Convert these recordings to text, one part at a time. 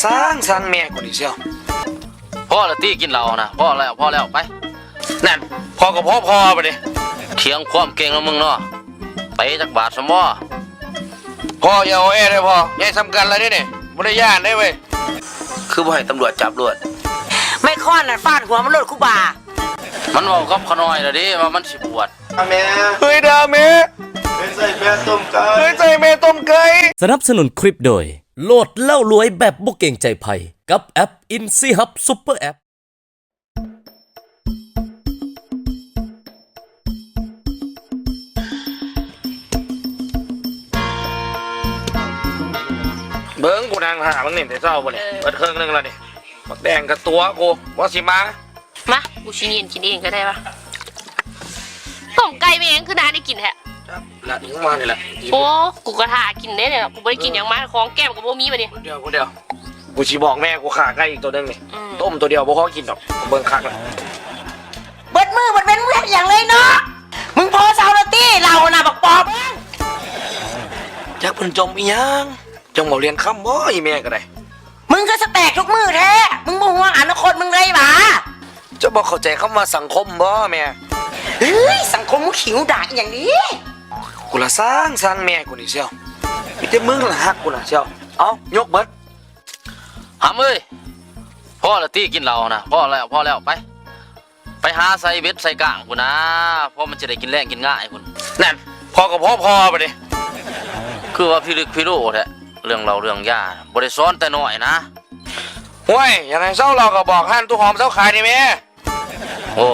ສ້າງ ສ້າງແມ່ກູນີ້ຊຽວ. ພໍລະຕິ ກິນເຫຼົ້ານະ ພໍແລ້ວ ພໍແລ້ວ ໄປ. ນັ້ນ ພໍກໍພໍ ພໍບາດນີ້. ຖຽງຄວາມເກັ່ງນະມຶງເນາະ. ເຕະຈັກບາດຊະໝໍ. ພໍຢ່າເອົາແອເດີ້ພໍ່ ໃຫຍ່ສ່ຳກັນລະເດ້ນີ້ ບໍ່ໄດ້ຢ້ານເດ້ເວີຍ. ຄືບໍ່ໃຫ້ຕຳຫຼວດຈັບໂລດ? ໄມ້ຄ້ອນນັ້ນຟາດຫົວມັນໂລດຄູບາ. ມັນເວົ້າກັບຂ້ານ້ອຍລະເດ້ວ່າມັນຊິບວດ. ແມ່ ເຮີ້ຍ ດ່າແມ່ ເຄີຍໃຊ້ແມ່ຕົ້ມໄກ່ ເຄີຍໃຊ້ແມ່ຕົ້ມໄກ່. ສະໜັບສະໜູນຄລິບໂດຍ ໂຫຼດແລ້ວລວຍແບບບໍ່ເກງໃຈໃຜ ກັບແອັບ Easy Hub Super App. ເບິ່ງ ກູນັ່ງຖ້າມຶງນີ້ແຕ່ເຊົ້າພຸ້ນນີ້ ເອີ ເບິດເຄິ່ງໜຶ່ງແລ້ວນີ້. ໝາກແດງກະຕົວະກູ ບໍ່ຊິມາ. ມາ ກູຊິເຫງັນກິນເອງກໍໄດ້ວະ. ຕົ້ມໄກ່ແມ່ງຄືໜ້າໄດ້ກິນແທ້. ຈັກລະ ຍັງມານີ້ແຫຼະ. ໂອ້ ກູກໍຖ້າກິນເດ້ນີ້ ກູບໍ່ໄດ້ກິນຫຍັງມາ ຂອງແກ້ມກໍບໍ່ມີບາດນີ້. ຄົນດຽວ ຄົນດຽວ ກູຊິບອກແມ່ກູຂ້າໄກ່ອີກໂຕໜຶ່ງນີ້. ອືມ ຕົ້ມໂຕດຽວບໍ່ພໍກິນດອກ ເບິ່ງຄັກລະ. ເບິດມື້ເບິດເວັນມຶງເຮັດຫຍັງເລີຍເນາະ? ມຶງພໍເຊົາແລ້ວຕິ ເຫຼົ້ານະບັກປອບເອີຍ. ຈັກເພິ່ນຈົ່ມອີ່ຫຍັງ ຈົ່ມເອົາຫຼຽນຄຳບໍ ອີ່ແມ່ກໍໄດ້. ມຶງຄືສະແຕກທຸກມື້ແທ້ ມຶງບໍ່ຫ່ວງອະນາຄົດມຶງເລີຍຫວາ? ເຈົ້າບໍ່ເຂົ້າໃຈຄຳວ່າສັງຄົມບໍແມ່? ເຮີ້ຍ ສັງຄົມມຶງຂີ້ຫູດາກອີ່ຫຍັງນີ້? ກູລະສ້າງ ສ້າງແມ່ກູນີ້ຊຽວ. ມີແຕ່ມຶງລະຮັກກູນະຊຽວ. ເອົາ ຍົກເບິດ. ຫຳເອີຍ ພໍລະຕິ ກິນເຫຼົ້ານະ ພໍແລ້ວ ພໍແລ້ວ ໄປ. ໄປຫາໃສ່ເບັດໃສ່ກ້າງພຸ້ນນາ ພໍມັນຈະໄດ້ກິນແລງກິນງ່າຍພຸ້ນ. ນັ້ນ ພໍກໍພໍ ພໍບາດນີ້. ຄືວ່າພິລຶກພິໂລແທ້ ເລື່ອງເຫຼົ້າເລື່ອງຢາ ບໍ່ໄດ້ສອນແຕ່ນ້ອຍນະ. ຫ້ວຍ ຢາກໃຫ້ເຊົາເຫຼົ້າກໍບອກຮ້ານຕູ້ຫອມເຊົາຂາຍນີ້ແມ້. ໂອ້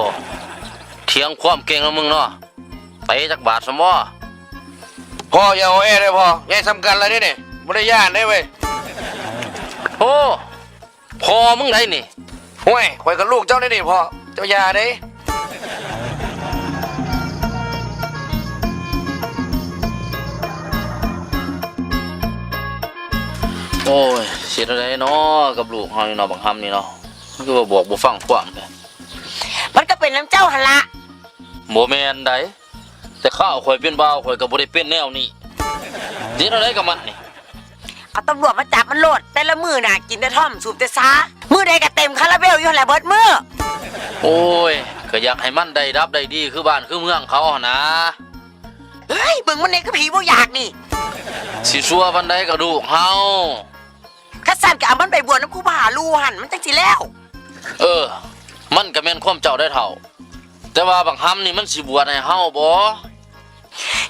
ຖຽງຄວາມເກັ່ງນະມຶງເນາະ. ເຕະຈັກບາດຊະໝໍ. ພໍ່ຢ່າເອົາແອເດີ້ພໍ່ ໃຫຍ່ສ່ຳກັນລະເດ້ນີ້ ບໍ່ໄດ້ຢ້ານເດ້ເວີຍ. ໂອ້ ພໍ່ມຶງໃດນີ້? ໂອ້ຍ ຂ້ອຍກໍລູກເຈົ້າເດ້ນີ້ພໍ່ ເຈົ້າຢ່າເດ້. ໂອ້ຍ ຊິເຮັດແນວໃດເນາະ ກັບລູກເຮົານີ້ເນາະ ບັກຫຳນີ້ເນາະ ຄືວ່າບອກບໍ່ຟັງຄວາມແທ້. ມັນກໍເປັນນຳເຈົ້າຫັ້ນລະ. ບໍ່ແມ່ນໃດ ແຕ່ຄາວຂ້ອຍເປັນບ່າວ ຂ້ອຍກໍບໍ່ໄດ້ເປັນແນວນີ້. ເຮັດແນວໃດກັບມັນນີ້? ເອົາຕຳຫຼວດມາຈັບມັນໂລດ. ແຕ່ລະມື້ນະ ກິນແຕ່ທອມ ສູບແຕ່ຊາ ມື້ໃດກໍເຕັມຄາລາເບວຢູ່ຫັ້ນແຫຼະເບິດມື້. ໂອ້ຍ ກໍຢາກໃຫ້ມັນໄດ້ດັບໄດ້ດີຄືບ້ານຄືເມືອງເຂົາຫັ້ນນາ. ເຮີ້ຍ ເບິ່ງມັນແດ່ ຄືຜີບໍ່ຢາກນີ້. ຊິຊົ່ວປານໃດກໍລູກເຮົາ. ຄັນຊັ້ນກໍເອົາມັນໄປບວດນຳຄູບາຫຼູ່ຫັ້ນ ມັນຈັ່ງຊິແລ້ວ. ເອີ ມັນກໍແມ່ນຄວາມເຈົ້າໄດ໋ເຖົ້າ. ແຕ່ວ່າບັກຫຳນີ້ມັນຊິບວດໃຫ້ເຮົາບໍ່?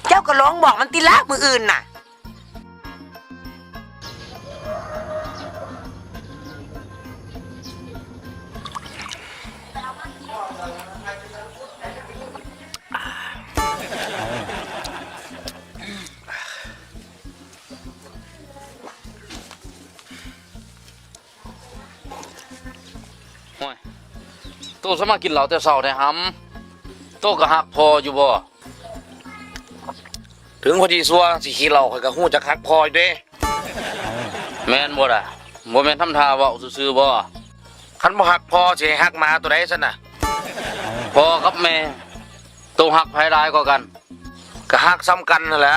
ເຈົ້າກໍລອງບອກມັນຕິລະ ມື້ອື່ນນະ. ໂອ້ຍ ໂຕສະມາກິນເຫຼົ້າແຕ່ເຊົ້າແທ້ຫຳ? ໂຕກໍຮັກພໍ່ຢູ່ບໍ່? ເຖິງຂ້ອຍຊິຊົ່ວ ຊິຂີ້ເຫຼົ້າ ຂ້ອຍກໍຮູ້ຈັກຮັກພໍ່ຢູ່ເດ້. ແມ່ນບໍ່ລະ? ບໍ່ແມ່ນທຳທ່າເວົ້າຊື່ໆບໍ່? ຄັນບໍ່ຮັກພໍ່ ຊິໃຫ້ຮັກໝາໂຕໃດຊັ້ນນະ? ພໍ່ກັບແມ່ ໂຕຮັກໃຜຫຼາຍກວ່າກັນ? ກໍຮັກສ່ຳກັນຫັ້ນແຫຼະ.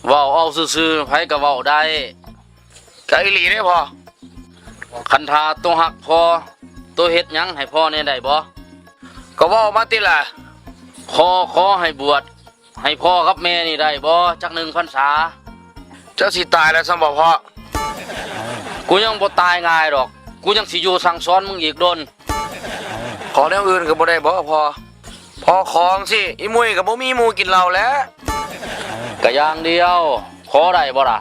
ເວົ້າເອົາຊື່ໆ ໃຜກໍເວົ້າໄດ້. ກະອີ່ຫຼີເດ້ພໍ່. ຄັນຖ້າໂຕຮັກພໍ່ ໂຕເຮັດຫຍັງໃຫ້ພໍ່ແດ່ໄດ້ບໍ່? ກໍເວົ້າມາຕິລະ. ຂໍ ຂໍໃຫ້ບວດໃຫ້ພໍ່ກັບແມ່ນີ້ໄດ້ບໍ່ ຈັກໜຶ່ງພັນສາ? ເຈົ້າຊິຕາຍແລ້ວຊ້ຳບໍ່ພໍ່? ກູຍັງບໍ່ຕາຍງ່າຍດອກ ກູຍັງຊິຢູ່ສັ່ງສອນມຶງອີກດົນ. ຂໍແນວອື່ນກໍບໍ່ໄດ້ບໍ່ພໍ່? ພໍ່ຂໍຈັ່ງຊີ້ ອີ່ມຸ້ຍກໍບໍ່ມີໝູ່ກິນເຫຼົ້າແລ້ວ. ກະຢ່າງດຽວ ຂໍໄດ້ບໍ່ລະ?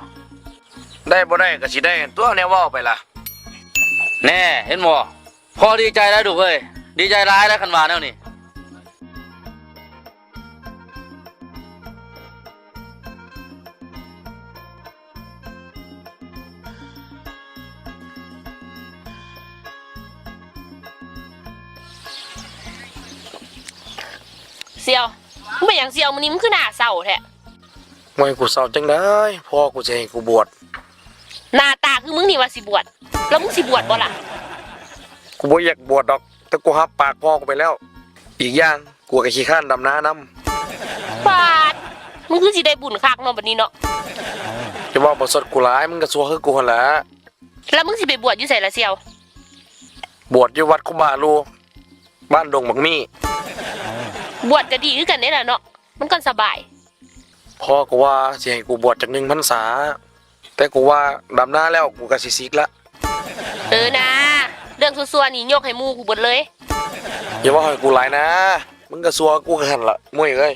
ໄດ້ບໍ່ໄດ້ກໍຊິໄດ້ຕົວະ ແນວເວົ້າໄປລະ. ແນ່ ເຫັນບໍ່? ພໍ່ດີໃຈຫຼາຍລູກເອີຍ ດີໃຈຫຼາຍແລ້ວ ຄັນວ່າແນວນີ້. ສ່ຽວ ມຶງເປັນຫຍັງສ່ຽວ? ມື້ນີ້ມຶງຄືໜ້າເສົ້າແທ້? ໂອ້ຍ ກູເສົ້າຈັ່ງໃດ ພໍ່ກູຊິໃຫ້ກູບວດ. ໜ້າຕາຄືມຶງນີ້ວ່າຊິບວດ ແລ້ວມຶງຊິບວດບໍ່ລະ? ກູບໍ່ຢາກບວດດອກ ແຕ່ກູຮັບປາກພໍ່ກູໄປແລ້ວ. ອີກຢ່າງ ກູກໍຂີ້ຄ້ານດຳນານຳ. ປາດ ມຶງຄືຊິໄດ້ບຸນຄັກເນາະບັດນີ້ເນາະ. ຢ່າເວົ້າປະຊົດກູຫຼາຍ ມຶງກໍຊົ່ວຄືກູຫັ້ນລະ. ແລ້ວມຶງຊິໄປບວດຢູ່ໃສລະສ່ຽວ? ບວດຢູ່ວັດຄຸມາລູ ບ້ານດົງບັກມີ້. ບວດກໍດີຄືກັນເດ້ລະເນາະ, ມັນກໍສະບາຍ. ພໍ່ກໍວ່າຊິໃຫ້ກູບວດຈັກໜຶ່ງພັນສາ, ແຕ່ກູວ່າດຳນາແລ້ວ ກູກໍຊິສິກລະ. ເອີນາ, ເລື່ອງຊົ່ວໆນີ້ຍົກໃຫ້ໝູ່ກູເບິດເລີຍ. ຢ່າເວົ້າໃຫ້ກູຫຼາຍນາ, ມຶງກໍຊົ່ວກູຄືກັນລະ ໝຸ້ຍເອີຍ.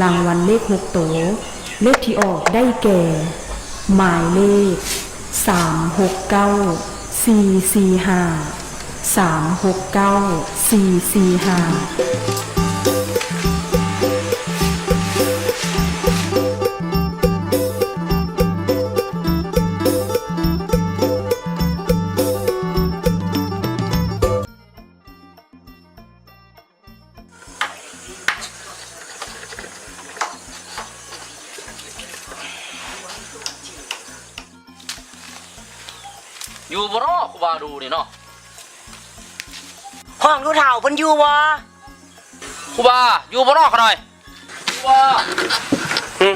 ລາງວັນເລກຫົກໂຕ, ເລກທີ່ອອກໄດ້ແກ່ ໝາຍເລກ ສາມຫົກເກົ້າ ສີ່ສີ່ຫ້າ ສາມຫົກເກົ້າ ສີ່ສີ່ຫ້າ. ຢູ່ບໍ່ນໍຄູບາດູນີ້ນໍ? ຫ້ອງດູເຖົ້າເພິ່ນຢູ່ບໍ່? ຄູບາ ຢູ່ບໍ່ນໍຂະນ້ອຍ? ຄູບາ ຫຶ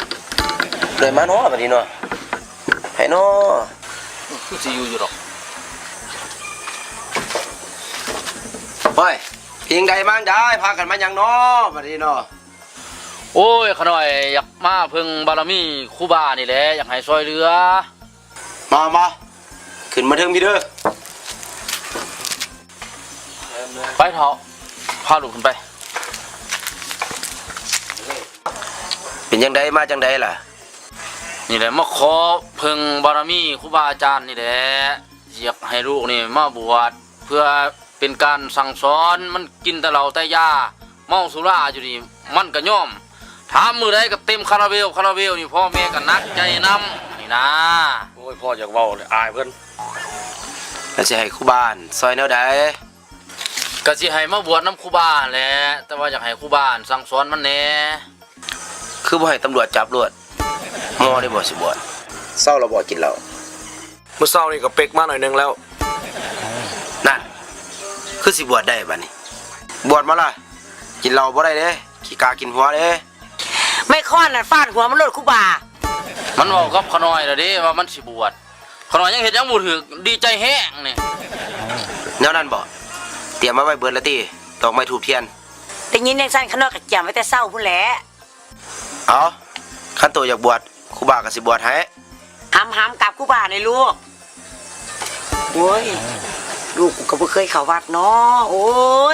ໄດ້ມານໍບັດນີ້ນໍ? ໃຜນໍ? ຄືຊິຢູ່ຢູ່ດອກ. ໂອ້ຍ ເປັນຈັ່ງໃດມາຈັ່ງໃດ ພາກັນມາຫຍັງນໍບັດນີ້ນໍ? ໂອ້ຍ ຂະນ້ອຍຢາກມາເພິ່ງບາລະມີຄູບານີ້ແຫຼະ, ຢາກໃຫ້ຊ່ອຍເຫຼືອ. ມາ ມາ ຂຶ້ນມາເທິງພີ້ເດີ. ໄປເຖົ້າ ພາລູກຂຶ້ນໄປ. ເປັນຈັ່ງໃດ ມາຈັ່ງໃດລະ? ນີ້ແຫຼະ ມາຂໍເພິ່ງບາລະມີຄູບາອາຈານນີ້ແຫຼະ, ຢາກໃຫ້ລູກນີ້ມາບວດ ເພື່ອເປັນການສັ່ງສອນ. ມັນກິນແຕ່ເຫຼົ້າແຕ່ຢາ ເມົາສຸລາຢູ່ນີ້ ມັນກໍຍອມ. ຖາມມື້ໃດກໍເຕັມຄາລາເບວ ຄາລາເບວນີ້ ພໍ່ແມ່ກໍໜັກໃຈນຳນີ້ນາ. ໂອ້ຍ ພໍ່ຢາກເວົ້າແຫຼະ ອາຍເພິ່ນ. ແລ້ວຊິໃຫ້ຄູບາຊ່ອຍແນວໃດ? ກໍຊິໃຫ້ມາບວດນຳຄູບາຫັ້ນແຫຼະ, ແຕ່ວ່າຢາກໃຫ້ຄູບາສັ່ງສອນມັນແດ່. ຄືບໍ່ໃຫ້ຕຳຫຼວດຈັບໂລດ? ມໍໄດ້ບໍ່ຊິບວດ? ເຊົາແລ້ວບໍ່ກິນເຫຼົ້າ? ມື້ເຊົ້ານີ້ກໍເປັກມາໜ້ອຍໜຶ່ງແລ້ວ. ນັ້ນ ຄືຊິບວດໄດ້ບາດນີ້. ບວດມາລະ, ກິນເຫຼົ້າບໍ່ໄດ້ເດ້, ຂີ້ກາກິນຫົວເດ້. ໄມ້ຄ້ອນນັ້ນຟາດຫົວມັນໂລດຄູບາ. ມັນເວົ້າກັບຂະນ້ອຍລະເດ້ວ່າມັນຊິບວດ. ຂະນ້ອຍຍັງເຮັດຫຍັງບໍ່ຖືກ, ດີໃຈແຮງນີ້. ແນວນັ້ນບໍ? ຕຽມມາໄວ້ເບິດລະຕິ ດອກໄມ້ທູບທຽນ? ໄດ້ຍິນຈັ່ງຊັ້ນ ຂະນ້ອຍກໍກຽມໄວ້ແຕ່ເຊົ້າພຸ້ນແຫຼະ. ເອົາ, ຄັນໂຕຢາກບວດ, ຄູບາກໍຊິບວດໃຫ້. ຫຳໆ ກາບຄູບາແດ່ລູກ. ໂອ້ຍ ລູກກູກໍບໍ່ເຄີຍເຂົ້າວັດເນາະ. ໂອ້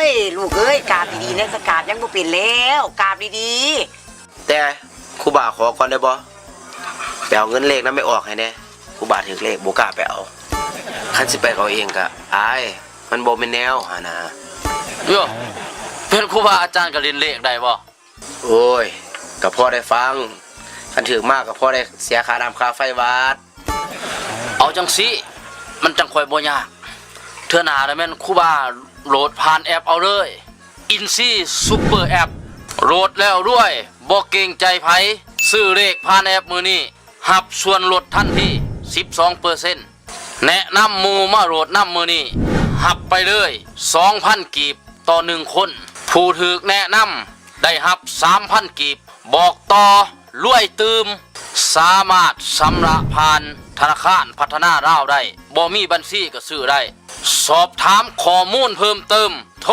ຍ ລູກເອີຍ ກາບດີໆແດ່, ສະກາບຍັງບໍ່ເປັນແລ້ວ, ກາບດີໆ. ແຕ່ຄູບາຂໍກ່ອນໄດ້ບໍ່? ໄປເອົາເງິນເລກນຳແມ່ອອກໃຫ້ແດ່. ຄູບາຖືກເລກ ບໍ່ກ້າໄປເອົາ. ຄັນຊິໄປເອົາເອງກະອາຍ, ມັນບໍ່ແມ່ນແນວຫັ້ນນາ. ໂຢ, ເປັນຄູບາອາຈານກໍຫຼິ້ນເລກໄດ້ບໍ່? ໂອ້ຍ ກໍພໍໄດ້ຟັງ, ຄັນຖືກມາກໍພໍໄດ້ເສຍຄ່ານ້ຳຄ່າໄຟວັດ. ເອົາຈັ່ງຊີ້ ມັນຈັ່ງຄ່ອຍບໍ່ຍາກ. ເທື່ອໜ້າລະແມ່ນຄູບາໂຫຼດຜ່ານແອັບເອົາເລີຍ. ອິນຊີຊຸບເປີແອັບ ໂຫຼດແລ້ວລວຍ ບໍ່ເກງໃຈໃຜ. ຊື້ເລກຜ່ານແອັບມື້ນີ້ ຮັບສ່ວນລົດທັນທີສິບສອງເປີເຊັນ. ແນະນຳໝູ່ມາໂຫຼດນຳມື້ນີ້ ຮັບໄປເລີຍສອງພັນກີບຕໍ່ໜຶ່ງຄົນ. ຜູ້ຖືກແນະນຳໄດ້ຮັບສາມພັນກີບ. ບອກຕໍ່ ລວຍຕື່ມ ສາມາດຊຳລະຜ່ານທະນາຄານພັດທະນາລາວໄດ້, ບໍ່ມີບັນຊີກໍຊື້ໄດ້. ສອບຖາມຂໍ້ມູນເພີ່ມເຕີມ ໂທ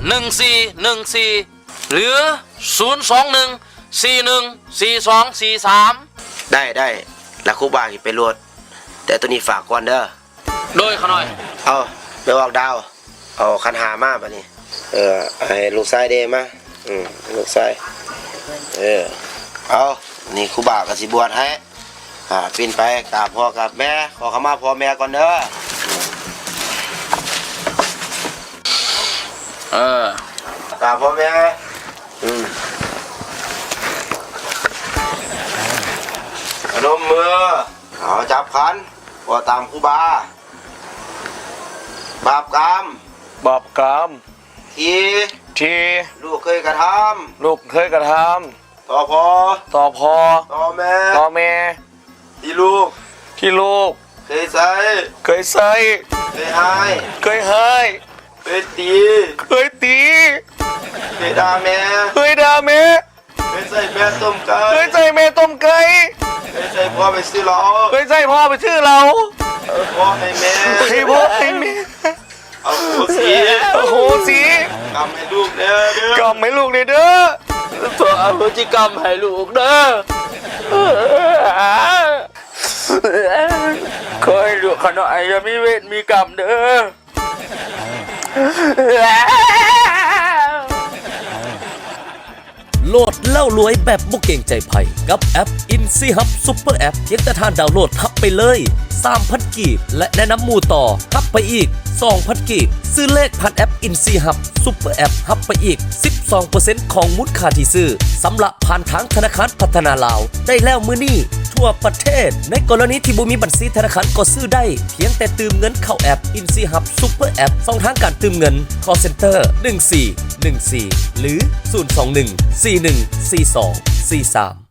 ໜຶ່ງສີ່ໜຶ່ງສີ່ ຫຼື ສູນສອງໜຶ່ງສີ່ໜຶ່ງສີ່ສອງສີ່ສາມ. ໄດ້ ໄດ້ ລະຄູບາຊິໄປໂຫຼດ, ແຕ່ໂຕນີ້ຝາກກ່ອນເດີ. ໂດຍ ຂະນ້ອຍ. ເອົາ ໄປອອກດາວ. ເອົາຂັນຫ້າມາບາດນີ້. ເອີ ໃຫ້ລູກຊາຍເດມາ. ອືມ ລູກຊາຍ. ເອີ ເອົາ ນີ້ຄູບາກໍຊິບວດໃຫ້. ອ່າ ປິ່ນໄປກາບພໍ່ກາບແມ່, ຂໍເຂົ້າມາພໍ່ແມ່ກ່ອນເດີ. ເອີ ກາບພໍ່ແມ່. ອືມ ພະນົມມື. ເອົາ ຈັບຂັນ. ເວົ້າຕາມຄູບາ. ບາບກຳ ບາບກຳ ທີ່ ທີ່ ລູກເຄີຍກະທຳ ລູກເຄີຍກະທຳ ຕໍ່ພໍ່ ຕໍ່ພໍ່ ຕໍ່ແມ່ ຕໍ່ແມ່. ທີ່ລູກ ທີ່ລູກ ເຄີຍໃຊ້ ເຄີຍໃຊ້ ເຄີຍຮ້າຍ ເຄີຍຮ້າຍ ເຄີຍຕີ ເຄີຍຕີ ເຄີຍດ່າແມ່ ເຄີຍດ່າແມ່ ເຄີຍໃຊ້ແມ່ຕົ້ມໄກ່ ເຄີຍໃຊ້ແມ່ຕົ້ມໄກ່ ເຄີຍໃຊ້ພໍ່ໄປຊື້ເຫຼົ້າ ເຄີຍໃຊ້ພໍ່ໄປຊື້ເຫຼົ້າ ໃຫ້ພໍ່ໃຫ້ແມ່ ໃຫ້ພໍ່ໃຫ້ແມ່ ອະໂຫສິ ອະໂຫສິ ກຳໃຫ້ລູກແດ່ເດີ ກຳໃຫ້ລູກແດ່ເດີ ຂໍອະໂຫສິກຳໃຫ້ລູກເດີ ຂໍໃຫ້ລູກຂ້ານ້ອຍຢ່າມີເວນມີກຳເດີ. ໂຫຼດແລ້ວລວຍແບບບໍ່ເກງໃຈໃຜ ກັບແອັບ INSEEHUB Super App ພຽງແຕ່ທ່ານດາວໂຫຼດຮັບໄປເລີຍ ສາມພັນກີບ ແລະ ແນະນຳໝູ່ຕໍ່ ຮັບໄປອີກ ສອງພັນກີບ ຊື້ເລກຜ່ານແອັບ INSEEHUB Super App ຮັບໄປອີກ ສິບສອງເປີເຊັນ ຂອງມູນຄ່າທີ່ຊື້ ຊຳລະຜ່ານທາງທະນາຄານພັດທະນາລາວ ໄດ້ແລ້ວມື້ນີ້ ທົ່ວປະເທດ. ໃນກໍລະນີທີ່ບໍ່ມີບັນຊີທະນາຄານກໍຊື້ໄດ້ ພຽງແຕ່ຕື່ມເງິນເຂົ້າແອັບ INSEEHUB Super App ຊ່ອງທາງການຕື່ມເງິນ call center ໜຶ່ງສີ່ໜຶ່ງສີ່ ຫຼື ສູນສອງໜຶ່ງ ສີ່ໜຶ່ງສີ່ສອງ ສີ່ສາມ.